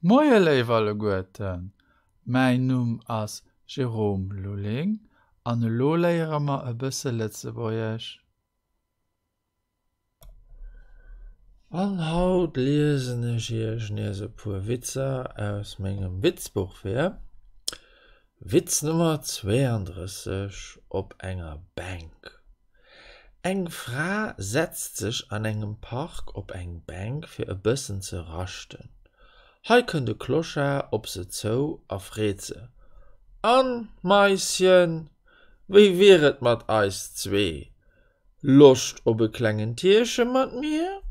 Moie léif alleguerten, mäin Numm ass Jérôme Lulling an elo léiere mer e bësse Lëtzebuergesch. An haut liesen ech iech nees e puer Witzer aus mengem Witzbuch vir. Witz Nummer 32, Op enger Bänk. Eng Fra setzt sech an engem Park op eng Bänk fir e bëssen ze raschten. Hei kënnt e Clochard op se zou a freet se, An, Maischen, wéi wier et mat eis zwee? Loscht op e klengen Tierche mat mir?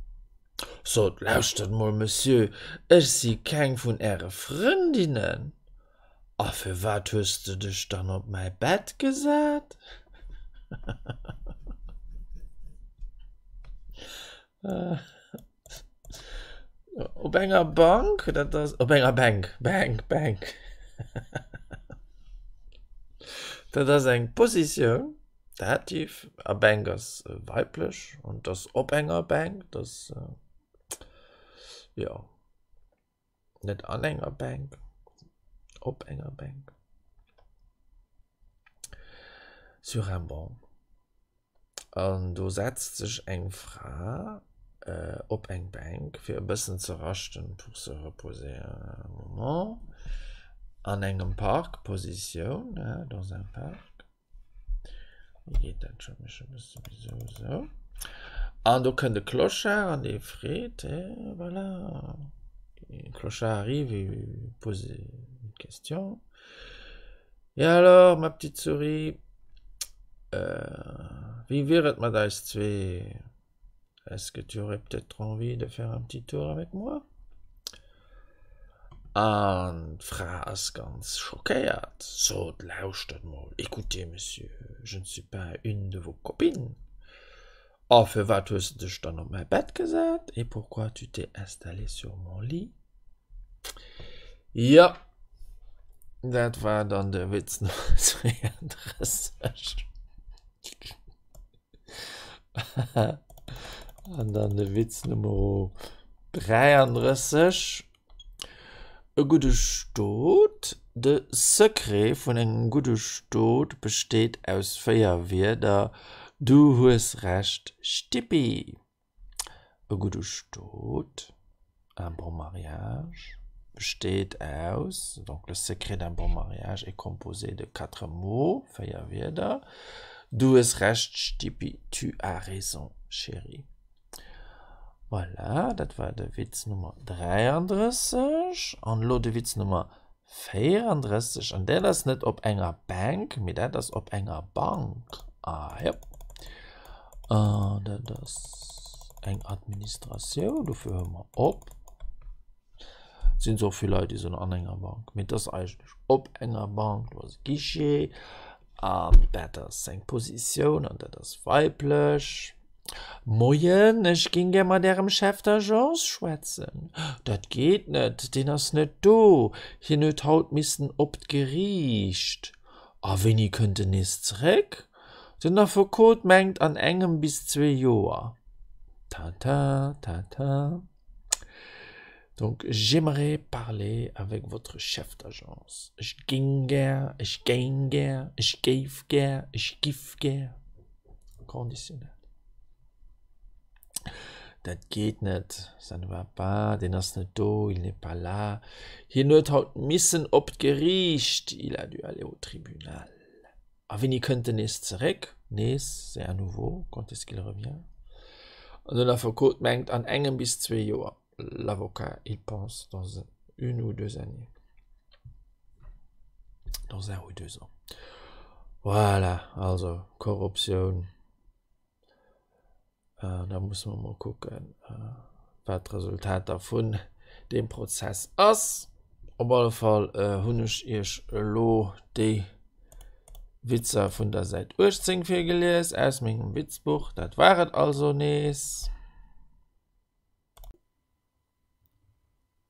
Sot, Lauschtert mol, Monsieur, ech si keng vun äre Frëndinnen. A firwat hues de dech dann op mäi Bett gesat? Op enger Bank, dat ass, op enger Bänk, Bänk, Bänk. Dat ass eng Positioun, Dativ, a Bänk ass weiblech an 't ass op enger Bänk, dat ass, jo. Net an enger Bänk, op enger Bänk. Sur un banc. An do setzt sech eng Fra op eng Bänk fir e bëssen ze raschten, pour se reposer un moment. An engem Park, Positioun, dans un parc. Wéi geet dat scho? Mech e bësse sou sou. An do kënnt e Clochard an dee freet, et voilà, e Clochard arrive et pose une question. Et alors, ma petite souris, wéi wier et mat eis zwee? Est-ce que tu aurais peut-être envie de faire un petit tour avec moi? An d'Fra ass ganz schockéiert, sot, Lauschtert mol, écoutez, monsieur, je ne suis pas une de vos copines. A firwat hues de dech dann op mäi Bett gesat? Et pourquoi tu t'es installée sur mon lit? Jo, dat war dann de Witz Nummer 32. An dann de Witz Nummer 33. E gudde Stot. De Secret vun engem gudde Stot besteet aus 4 Wierder, Du hues Recht, Stippi! E gudde Stot, un bon mariage, besteet aus, donc le secret d'un bon mariage est composé de quatre mots, 4 Wierder, Du hues Recht, Stippi, tu as raison, chérie. Voilà, dat war de Witz Nummer 33. An elo de Witz Nummer 34, an dat ass net op enger Bänk, mee dat ass op enger Bank. Ah jo. An dat ass eng Administratioun, dofir hu mer op. Et sinn och vill Leit, déi soen an enger Bank, mee et ass eigentlech op enger Bank, do ass e Guichet an dat ass eng Positioun an dat ass weiblech. Moien, ech géing gär mat Ärem Chef d'agence schwätzen. Dat geet net, deen ass net do. Hien huet haut missen op d'Geriicht. A wéini kënnt en nees zeréck? Den Affekot mengt an engem bis zwee Joer. Tintin, tintin. Donc, j'aimerais parler avec votre chef d'agence. Ech géing gär, ech géing gär, ech géif gär, ech giff gär. Conditionnel. Dat geet net, ça ne va pas, deen ass net do, il n'est pas là. Hien huet haut missen op d'Geriicht, il a dû aller au tribunal. A wéini kënnt en nees zeréck? Nees, c'est à nouveau, quand est-ce qu'il revient? An den Affekot mengt an engem bis zwee Joer. L'avocat, il pense dans une ou deux années. Dans un ou deux ans. Voilà, also Korruptioun. Da musse mer mol kucken, wat d'Resultater vun deem Prozess ass. Op alle Fall hunn ech iech elo déi Witzer vun der Säit 18 virgelies aus mengem Witzbuch. Dat war et also nees.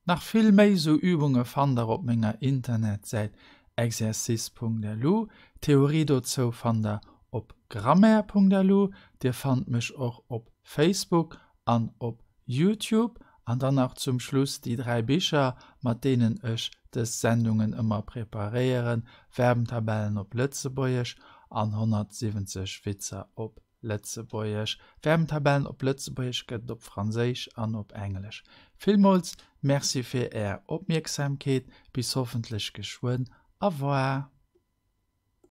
Nach vill méi sou Übunge fannt der op menger Internetsäit exercice.lu. D'Theorie dozou fannt der op grammaire.lu. Dir fannt mech och op Facebook an op Youtube. An dann nach zum Schluss déi 3 Bicher, mat deenen ech dës Sendungen ëmmer preparéieren, Verbentabellen op Lëtzebuergesch an 170 Witzer op Lëtzebuergesch. Verbentabellen op Lëtzebuergesch gëtt et op Franséisch an op Englesch. Villmools Merci fir Är Opmierksamkeet. Bis hoffentlech geschwënn. Au revoir.